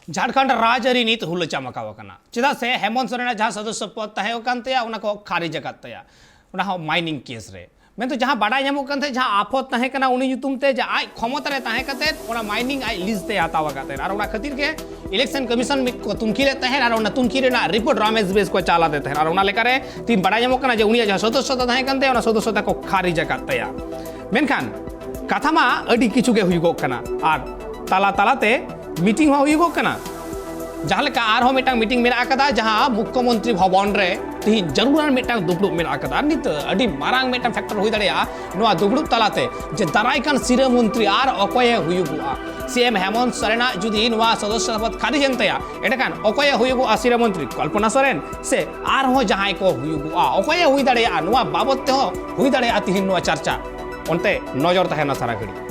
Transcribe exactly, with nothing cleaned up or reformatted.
ᱡᱷᱟᱲᱠᱷᱚᱸᱰ ᱨᱟᱡᱽᱟᱹᱨᱤ ᱱᱤᱛ ᱦᱩᱞᱟᱹ ᱪᱟᱢᱟᱠᱟᱣ ᱟᱠᱟᱱᱟ᱾ ᱪᱮᱫᱟᱜ ᱥᱮ ᱦᱮᱢᱚᱱᱛ ᱥᱚᱨᱮᱱᱟᱜ ᱡᱟᱦᱟᱸ ᱥᱚᱫᱚᱥᱥᱚ ᱯᱚᱫ ᱛᱟᱦᱮᱸ ᱠᱟᱱ ᱛᱟᱭᱟ, ᱚᱱᱟ ᱠᱚ ᱠᱷᱟᱨᱤᱡ ᱟᱠᱟᱫ ᱛᱟᱭᱟ, ᱚᱱᱟ ᱦᱚᱸ ᱢᱟᱭᱱᱤᱝ ᱠᱮᱥ ᱨᱮ᱾ ᱢᱮᱱᱫᱚ ᱡᱟᱦᱟᱸ ᱵᱟᱰᱟᱭ ᱧᱟᱢᱚᱜ ᱠᱟᱱ ᱛᱟᱦᱮᱸᱫ, ᱡᱟᱦᱟᱸ ᱟᱯᱷᱚᱛ ᱛᱟᱦᱮᱸ ᱠᱟᱱᱟ ᱩᱱᱤ ᱧᱩᱛᱩᱢ ᱛᱮ, ᱡᱮ ᱟᱡ ᱠᱷᱚᱢᱚᱛᱟ ᱨᱮ ᱛᱟᱦᱮᱸ ᱠᱟᱛᱮ ᱚᱱᱟ ᱢᱟᱭᱱᱤᱝ ᱟᱡ ᱞᱤᱡ ᱛᱮ ᱦᱟᱛᱟᱣ ᱟᱠᱟᱫ ᱛᱟᱦᱮᱸᱫ, ᱟᱨ ᱚᱱᱟ ᱠᱷᱟᱹᱛᱤᱨ ᱜᱮ ᱤᱞᱮᱠᱥᱚᱱ ᱠᱚᱢᱤᱥᱚᱱ ᱢᱤᱫ ᱠᱚ ᱛᱩᱱᱠᱷᱤ ᱞᱮᱫ ᱛᱟᱦᱮᱸᱫ, ᱟᱨ ᱚᱱᱟ ᱛᱩᱱᱠᱷᱤ ᱨᱮᱱᱟᱜ ᱨᱤᱯᱳᱨᱴ ᱨᱟᱢᱮᱥ ᱵᱮᱥ ᱠᱚ ᱪᱟᱞ ᱟᱫᱮ ᱛᱟᱦᱮᱸᱫ, ᱟᱨ ᱚᱱᱟ ᱞᱮᱠᱟᱨᱮ ᱛᱤᱱ ᱵᱟᱰᱟᱭ ᱧᱟᱢᱚᱜ ᱠᱟᱱᱟ ᱡᱮ ᱩᱱᱤᱭᱟᱜ ᱡᱟᱦᱟᱸ ᱥᱚᱫᱚᱥᱥᱚᱛᱟ ᱛᱟᱦᱮᱸ ᱠᱟᱱ ᱛᱟᱭᱟ, ᱚᱱᱟ ᱥᱚᱫᱚᱥᱥᱚᱛᱟ ᱠᱚ ᱠᱷᱟᱨᱤᱡ ᱟᱠᱟᱫ ᱛᱟᱭᱟ᱾ ᱢᱮᱱᱠᱷᱟᱱ ᱠᱟᱛᱷᱟ ᱢᱟ ᱟᱹᱰᱤ ᱠᱤᱪᱷᱩ ᱜᱮ ᱦᱩᱭᱩᱜᱚᱜ ᱠᱟᱱᱟ, ᱟᱨ ᱛᱟᱞᱟ ᱛᱟᱞᱟᱛᱮ ᱢᱤᱴᱤᱝ ᱦᱚᱸ ᱦᱩᱭᱩᱜᱚᱜ ᱠᱟᱱᱟ᱾ ᱡᱟᱦᱟᱸ ᱞᱮᱠᱟ ᱟᱨᱦᱚᱸ ᱢᱤᱫᱴᱟᱝ ᱢᱤᱴᱤᱝ ᱢᱮᱱᱟᱜ ᱟᱠᱟᱫᱟ, ᱡᱟᱦᱟᱸ ᱢᱩᱠᱠᱷᱚᱢᱚᱱᱛᱨᱤ ᱵᱷᱚᱵᱚᱱ ᱨᱮ ᱛᱤᱦᱤᱧ ᱡᱟᱹᱨᱩᱲᱟᱱ ᱢᱤᱫᱴᱟᱝ ᱫᱩᱯᱲᱩᱵ ᱢᱮᱱᱟᱜ ᱟᱠᱟᱫᱟ᱾ ᱟᱨ ᱱᱤᱛ ᱟᱹᱰᱤ ᱢᱟᱨᱟᱝ ᱢᱤᱫᱴᱟᱝ ᱯᱷᱮᱠᱴᱚᱨ ᱦᱩᱭ ᱫᱟᱲᱮᱭᱟᱜᱼᱟ ᱱᱚᱣᱟ ᱫᱩᱯᱲᱩᱵ ᱛᱟᱞᱟᱛᱮ, ᱡᱮ ᱫᱟᱨᱟᱭ ᱠᱟᱱ ᱥᱤᱨᱟᱹ ᱢᱚᱱᱛᱨᱤ ᱟᱨ ᱚᱠᱚᱭᱮ ᱦᱩᱭᱩᱜᱚᱜᱼᱟ᱾ ᱥᱤ ᱮᱢ ᱦᱮᱢᱚᱱᱛ ᱥᱚᱨᱮᱱᱟᱜ ᱡᱩᱫᱤ ᱱᱚᱣᱟ ᱥᱚᱫᱚᱥᱥᱚ ᱯᱚᱫ ᱠᱷᱟᱨᱤᱡ ᱮᱱ ᱛᱟᱭᱟ, ᱮᱸᱰᱮᱠᱷᱟᱱ ᱚᱠᱚᱭᱮ ᱦᱩᱭᱩᱜᱚᱜᱼᱟ ᱥᱤᱨᱟᱹ ᱢᱚᱱᱛᱨᱤ? ᱠᱚᱞᱯᱚᱱᱟ ᱥᱚᱨᱮᱱ ᱥᱮ ᱟᱨᱦᱚᱸ ᱡᱟᱦᱟᱸᱭ ᱠᱚ ᱦᱩᱭᱩᱜᱚᱜᱼᱟ? ᱚᱠᱚᱭᱮ ᱦᱩᱭ ᱫᱟᱲᱮᱭᱟᱜᱼᱟ? ᱱᱚᱣᱟ ᱵᱟᱵᱚᱛ ᱛᱮᱦᱚᱸ ᱦᱩᱭ ᱫᱟᱲᱮᱭᱟᱜᱼᱟ ᱛᱤᱦᱤᱧ ᱱᱚᱣᱟ ᱪᱟᱨᱪᱟ᱾ ᱚᱱᱛᱮ ᱱᱚᱡᱚᱨ ᱛᱟᱦᱮᱱᱟ ᱥᱟᱨᱟ ᱜᱷᱟᱹᱲᱤᱡ᱾